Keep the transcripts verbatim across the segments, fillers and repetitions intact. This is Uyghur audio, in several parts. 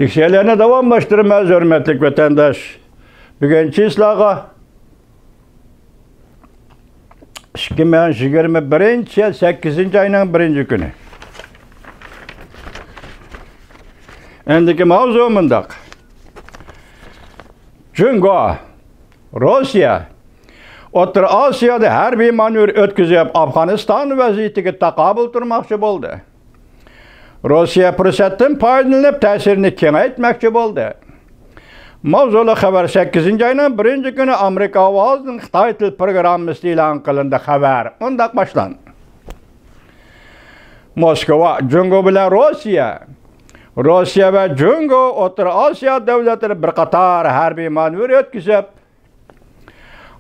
لېكسىيەلەرنى داۋاملاشتۇرىمىز، ھۆرمەتلىك ۋەتەنداش. بۈگۈن چىسلاغا ئىككى مىڭ يىگىرمە بىرىنچى يىل سەككىزىنچى ئاينىڭ بىرىنچى كۈنى. ئەندىكى ماۋزۇ مۇنداق. جۇڭگو، روسىيە ئوتتۇرا ئاسىيادا ھەربىي مانېۋىر ئۆتكۈزۈپ، ئافغانىستان ۋەزىيىتىگە تاقابىل تۇرماقچى بولدى. روسىيە پۇرسەتتىن پايدىلىنىپ، تەسىرىنى كېڭەيتمەكچى بولدى. ماۋزۇلۇق خەۋەر سەككىزىنچى ئاينىڭ بىرىنچى كۈنى ئامېرىكا ئاۋازىنىڭ خىتاي تىل پروگراممىسىدا ئېلان قىلىندى. خەۋەر مۇنداق باشلاندى. موسكۋا، جۇڭگو بىلەن روسىيە. روسىيە ۋە جۇڭگو ئوتتۇرا ئاسىيا دۆلەتلىرى بىر قاتار ھەربىي مانېۋىر ئۆتكۈزۈپ،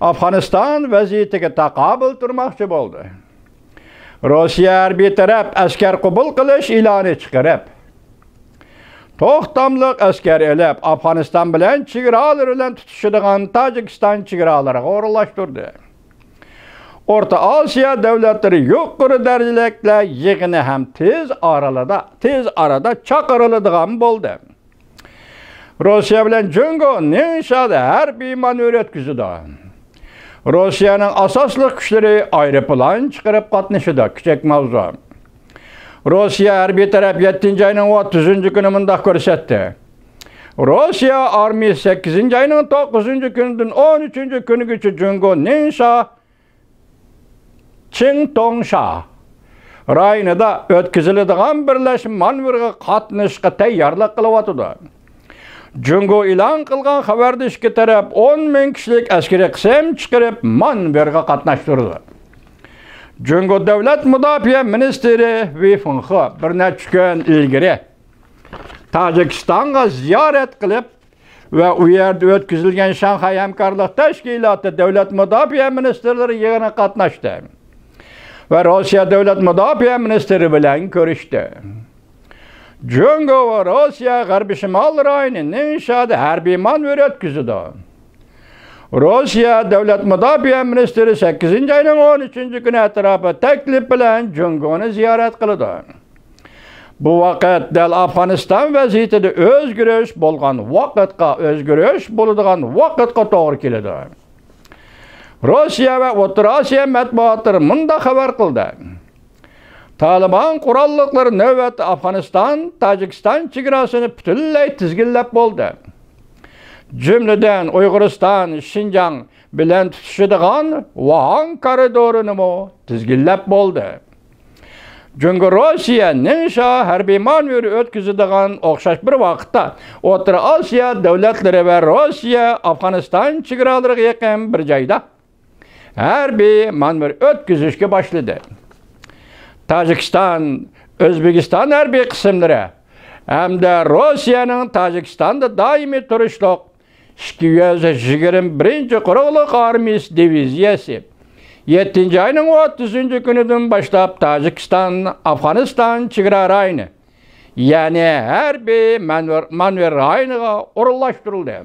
ئافغانىستان ۋەزىيىتىگە تاقابىل تۇرماقچى بولدى. روسىيە ھەربىي تەرەپ ئەسكەر قوبۇل قىلىش ئېلانى چىقىرىپ، توختاملىق ئەسكەر ئېلىپ، ئافغانىستان بىلەن چېگرالىرى بىلەن تۇتىشىدىغان تاجىكىستان چېگرالىرىغا ئورۇنلاشتۇردى. ئورتا ئاسىيا دۆلەتلىرى يۇقىرى دەرىجىلىكلەر يىغىنى ھەم تېز ئارىلىدا، تېز ئارىدا چاقىرىلىدىغان بولدى. روسىيە بىلەن جۇڭگو نىڭشادا ھەربىي مانېۋىر ئۆتكۈزىدۇ. روسىيەنىڭ ئاساسلىق كۈچلىرى ئايروپىلان چىقىرىپ قاتنىشىدۇ. كىچىك ماۋزۇ. روسىيە ھەربىي تەرەپ يەتتىنچى ئاينىڭ ئوتتۇزىنچى كۈنى مۇنداق كۆرسەتتى. روسىيە ئارمىيىسى سەككىزىنچى ئاينىڭ توققۇزىنچى كۈنىدىن ئون ئۈچىنچى كۈنىگىچە جۇڭگو نىڭشا چىڭتوڭشا رايونىدا ئۆتكۈزۈلىدىغان بىرلەشمە مانېۋىرغا قاتنىشىشقا تەييارلىق قىلىۋاتىدۇ. جۇڭگو ئېلان قىلغان خەۋەردە ئىككى تەرەپ ئون مىڭ كىشىلىك ئەسكىرىي قىسىم چىقىرىپ، مانېۋىرغا قاتناشتۇرىدۇ. جۇڭگو دۆلەت مۇداپىئە مىنىستىرى ۋېي فېڭخې بىر نەچچە كۈن ئىلگىرى تاجىكىستانغا زىيارەت قىلىپ، ۋە ئۇ يەردە ئۆتكۈزۈلگەن شاڭخەي ھەمكارلىق تەشكىلاتى دۆلەت مۇداپىئە مىنىستىرلىرى يىغىنىغا قاتناشتى ۋە روسىيە دۆلەت مۇداپىئە مىنىستىرى بىلەن كۆرۈشتى. جۇڭگو ۋە روسىيە غەربىي شىمال رايونى نىڭشادا ھەربىي مانېۋىر ئۆتكۈزىدۇ. روسىيە دۆلەت مۇداپىئە مىنىستىرى سەككىزىنچى ئاينىڭ ئون ئۈچىنچى كۈنى ئەتراپىدا تەكلىپ بىلەن جۇڭگونى زىيارەت قىلىدۇ. بۇ ۋاقىت دەل ئافغانىستان ۋەزىيىتىدە ئۆزگىرىش بولغان ۋاقىتقا، ئۆزگىرىش بولىدىغان ۋاقىتقا توغرا كېلىدۇ. روسىيە ۋە ئوتتۇرا ئاسىيا مەتبۇئاتلىرى مۇنداق خەۋەر قىلدى. تالىبان قوراللىقلىرى نۆۋەتتە ئافغانىستان، تاجىكىستان چېگراسىنى پۈتۈنلەي تىزگىنلەپ بولدى. جۈملىدىن ئۇيغۇرىستان، شىنجاڭ بىلەن تۇتىشىدىغان ۋاھاڭ كارىدورىنىمۇ تىزگىنلەپ بولدى. جۇڭگو روسىيە نىڭشا ھەربىي مانېۋىر ئۆتكۈزىدىغان ئوخشاش بىر ۋاقىتتا ئوتتۇرا ئاسىيا دۆلەتلىرى ۋە روسىيە ئافغانىستان چېگرالىرىغا يېقىن بىر جايدا ھەربىي مانېۋىر ئۆتكۈزۈشكە باشلىدى. تاجىكىستان، ئۆزبېكىستان ھەربىي قىسىملىرى ھەمدە روسىيەنىڭ تاجىكىستاندا دائىمىي تۇرۇشلۇق ئىككى يۈز يىگىرمە بىرىنچى قۇرۇقلۇق ئارمىيىسى دىۋىزىيەسى يەتتىنچى ئاينىڭ ئوتتۇزىنچى كۈنىدىن باشلاپ تاجىكىستان، ئافغانىستان چېگرا رايونى، يەنى ھەربىي مانېۋىر، مانېۋىر رايونىغا ئورۇنلاشتۇرۇلدى.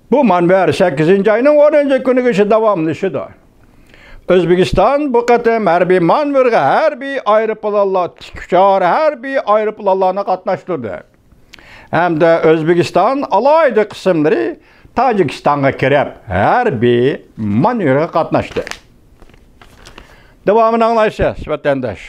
بۇ مانېۋىر سەككىزىنچى ئاينىڭ ئونىنچى كۈنىگىچە داۋاملىشىدۇ. ئۆزبېكىستان بۇ قېتىم ھەربىي مانېۋىرغا ھەربىي ئايروپىلانلار، تىك ئۇچار ھەربىي ئايروپىلانلارنى قاتناشتۇردى. ھەمدە ئۆزبېكىستان ئالاھىدە قىسىملىرى تاجىكىستانغا كىرىپ، ھەربىي مانېۋىرغا قاتناشتى. داۋامىنى ئاڭلايسىز، ۋەتەنداش.